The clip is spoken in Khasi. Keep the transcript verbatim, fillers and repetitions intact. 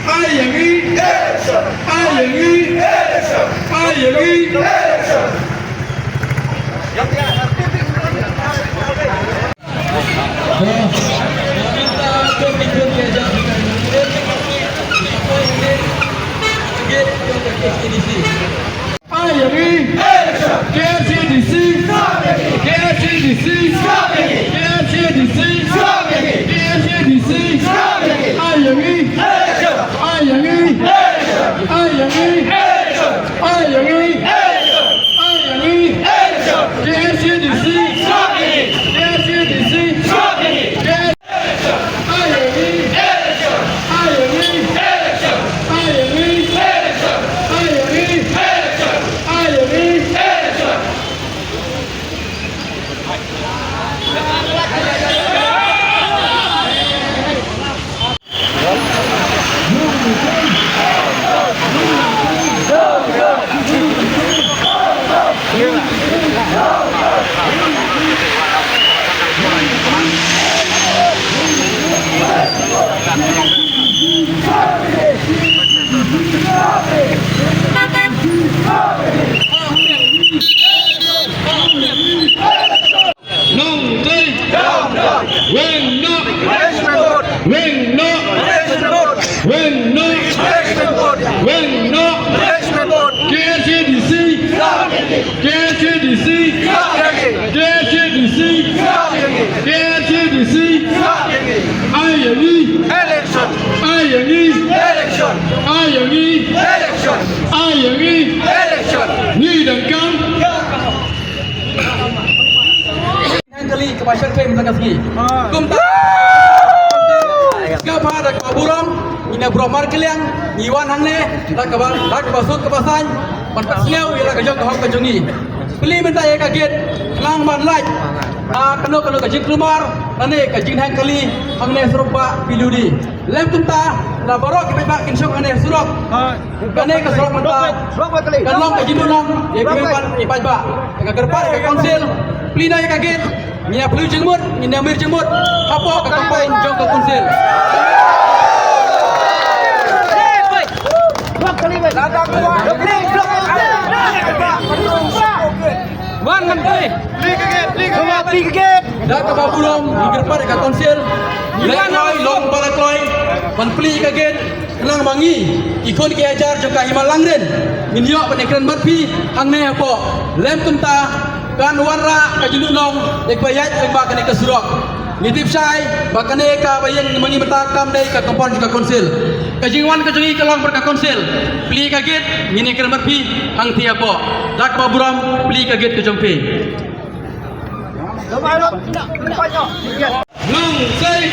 Ai ïa ngi, ai ïa ngi, ai ïa ngi. Ai ïa ngi. K H A D C. K H A D C. Ai ïa ngi. Ai ïa ngi. Ai ïa ngi. Ai ïa ngi. Ai ïa ngi. K H A D C. K H A D C. Ai ïa ngi. Ai ïa ngi. Ai ïa ngi. Ai ïa ngi. Ai ïa ngi. Nongtei. Weng noh. Weng noh. Weng noh. Weng noh. K H A D C. K H A D C. K H A D C. K H A D C. Ai ïa ngi. Election. Ai ïa ngi. Election. Ai ïa ngi. Election. Ai ïa ngi. Election. Ngi dang kam. Nang kali kaba shyrkhei mynta ka sngi. Kumta. Kaba da kaba burom, ngi na burom markylliang, ngi wan hangne da kaba, da kaba suk kaba saiñ, ban pynsngew ïa la ka jong ka hok ka jong ngi. Plie mynta ïa ka gate, khnang ban lait, ah, kano kano ka jingkulmar, lane ka jingnang kali hangne surok ba P W D. Lem kumta, la baroh ki paidbah kin shong hangne surok. Kane ka surok mynta kan long ka jingduhnong ïa ki paidbah. Ka kyrpad ka council, plie noh ïa ka gate, ngin ïa plie jingmut, ngin ïa mir jingmut hapoh ka campaign jong ka council. Wan ngan plie. Plie ka gate, plie ka gate. Da kaba burom, ngi kyrpad ïa ka council, leh kloi, long ba la kloi, ban plie ka gate. Khnang ba ngi, ki khun ki hajar jong ka Hima Langrin, ngin ïoh ban ïakren bad phi hangne hapoh. Lem kumta, kan wanrah ka jingduhnong ïa kaba ïaid lyngba kane ka surok. Ngi tip shai ba kane kaba ïeng ma ngi mynta kam dei ka compound jong ka council. Ka jingwan ka jong ngi ka long bad ka council. Plie ka gate, ngin ïakren bad phi hangtei hapoh. Da kaba burom, plie ka gate ka jong phi. Nongtei.